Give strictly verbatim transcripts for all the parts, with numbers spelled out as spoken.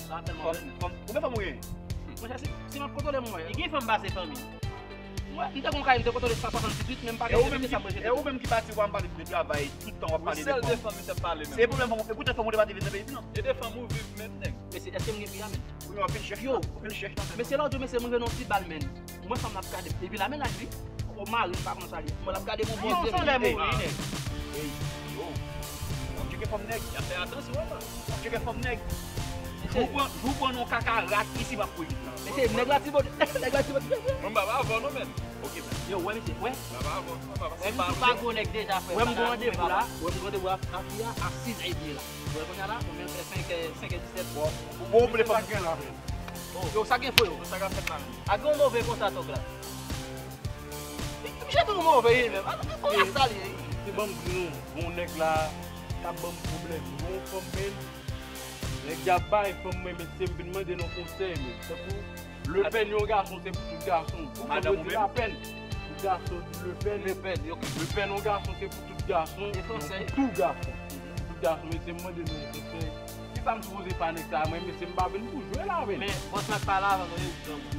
Sa tèlman bèl. Konbyen fanm ou gen? Monchè, si, si m ap kontwole mwen, gen fanm pase fanmi. Mwen, m te gon kay, m te kontwole sa swasanndizuit, men m pa gen depi sa mwen jete. E ou menm ki pati, ou pa m pale de travay, tout tan w ap pale de fanm. Sèl de fanm misye ap pale menm. Se pwoblèm fanm, e poutèt fanm ou te pati vin nan peyi nou. E de fanm ou viv menm, nèg. Mesye, èske m gen fi a, menn? Wi, anpil chèch. Yo, anpil chèch nan. Mesye, lòt jou, mesye, mwen jwenn yon ti bal, menn. Mwen fanm nan ap gade. Epi la, mennaj li. O mari m pa konn sa li. Mwen l ap gade m yon bon zye. Yo, sa lè mouri, nèg. Ey, yo. W ap tcheke fanm nèg. Y ap fè atansyon, wi. W ap tcheke fanm nèg. Jou w pran, jou w pran yon kaka rat isi m ap kouye. Mesye, nèg la ti bòt. Nèg la ti bòt. Mwen m pa pa avè w non, menn. Ok, menn. Yo, wè, mesye, wè. M pa pa avè w non, papa. Wè, misye pa gwo nèg deja, frè. Wè, m gen randevou la. Wè, m gen randevou a, a fi a, a sis è edmi la. Wè, kounye a la, ou menm fè senk è, senk è disèt. Bon, bon, ou vle fanm gen la. Yo, sa gen fo yo. Sa ka fèt la. A gen yon move konsa, tòg la. Misye tou move, wi, menm. A, konbyen sa li ye? Se ban m di nou, gon nèg la, k ap ban m pwoblèm. Gon fanm, men, nèg y ap bay fanm mwen, mesye, m vin mande nou konsèy, men. Tankou, lepèn yon gason, se pou tout gason. Pou fanm yo di lapèn. Pou gason, di lepèn. Lepèn, ok. Lepèn yon gason, se pou tout gason. E konsèy? Pou tout gason. Tout gason, mesye, m mande nou konsèy. Ki sa m sipoze fè a nèg sa a? Mwen, mesye, m pa vin pou jwe la, men. Men, bòs la k pale avan nou, yo, granmoun.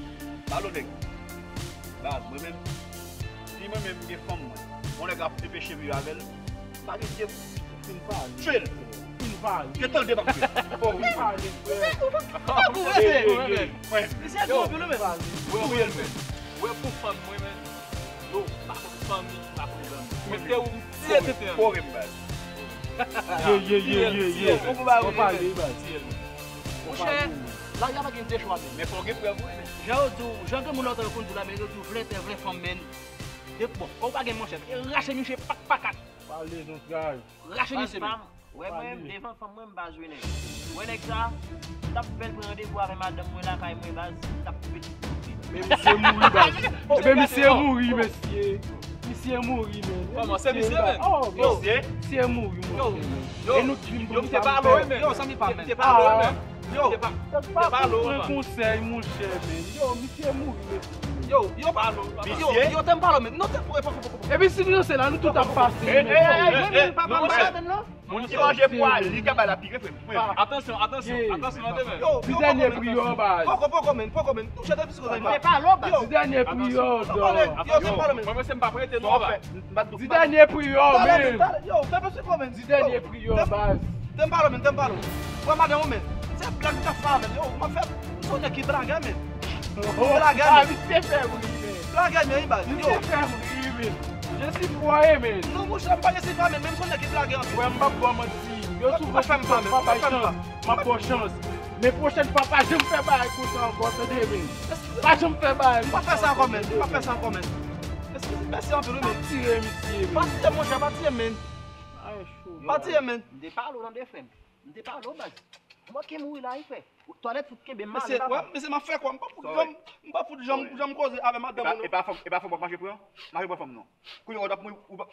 Pale w, nèg. Baz, mwen menm, si mwen menm m gen fanm mwen, yon nèg ap depeche m yo avè l, m pa gen zye pou fin pale. Tchwil! Fin pale. Yo tande m ap jwe. Oh, fin pale, frè. Ou pa, ou pa pou rete. Mwen. Misye gwo anpil, ou menm. Ou reyèl, men. Ou wè pou fanm mwen, men. Yo, m pa konn fanmi, m pa konn zanmi. Mete ou, mete tete anlè m, baz. Ye, ye, ye, ye, ye. Ou pou ba ou pale, baz. Monchè, lari a pa gen de chwa, men. Men fò w gen prèv, wi, men. Jan yo di w, jan gen moun lòt yo konn di w la, men yo di w vle tè, vle fanm, men. De, bon, ou pa gen manchèt. E rache misye pak, pakat. Pale, zantray. Rache misye, men. Wè mwen, devan fanm mwen, m pa jwe nèg. Wè nèg sa, m t ap fè l pran randevou avè madanm mwen lakay mwen, baz, m t ap koupe tout kote. Men misye mouri, baz. Ebyen, misye mouri, mesye. Misye mouri, men. Kòman, se misye, men? Oh, yo, misye mouri, monchè, men. Yo, e nou di m yo, misye pa lwen, men. Yo, sanmi pa, men. Misye pa lwen, men. Yo, misye pa lwen, men. Pran konsèy, monchè, men. Yo, misye mouri, mesye. Yo, yo pa lwen, papa. Yo, yo, te m pa lwen, men. Non, te m poko, poko, poko. Epi si nou se la, nou tout ap pase, men. Mwen menm, papa, m pa la menm, non. Moun ki manje pwa, li ka bay la pi refre. Atansyon, atansyon, atansyon, tande, men. Yo, yo, poko, men. Ti dènye priyè, baz. Poko, poko, men, poko, men. Touche de pis kote. Te pale w, baz. Ti dènye priyè, dò. Yo, te pale, men. Mwen, mwen, se m pa prete non, baz. Ti dènye priyè, men. Yo, fè pase kò, men. Ti dènye priyè, baz. Te m pale, men, te m pale. Wè, madanm ou, men. Se blag m t ap fè, men. Yo, m ap fè, m se yon nèg ki blagè, men. Blagè, men. Misye fè m ri, men. Blagè, men, wi, baz. Misye fè m ri, men. Jesifwa, men. Non, monchè, m pa Jesifwa, men. Men m se yon nèg ki blagè anpil. Wè, m p ap ba w manti. Yo souvan di papa chans, m ap ba w chans. Men pwochèn fwa, pa janm fè bagay konsa ankò, tande, men. Pa janm fè bagay konsa. M p ap fè sa ankò, men. M p ap fè sa ankò, men. Eskize, mèsi anpil, wi, men. Pa tiye misye, men. Pa tiye, monchè, pa tiye, men. Pa tiye, men. M te pale w tande, frè m. M te pale w, baz. Ou manke mouri la, wi, frè. Twalèt fout kenbe m mare, papa. Mesye, m ap fè kwa? M pa fout janm, m pa fout janm, janm koze avè madanm ou, non. E pa fanm, e pa fanm w ap mache pran? Mache pran fanm, non. Kounye a w t ap mouri, ou pa.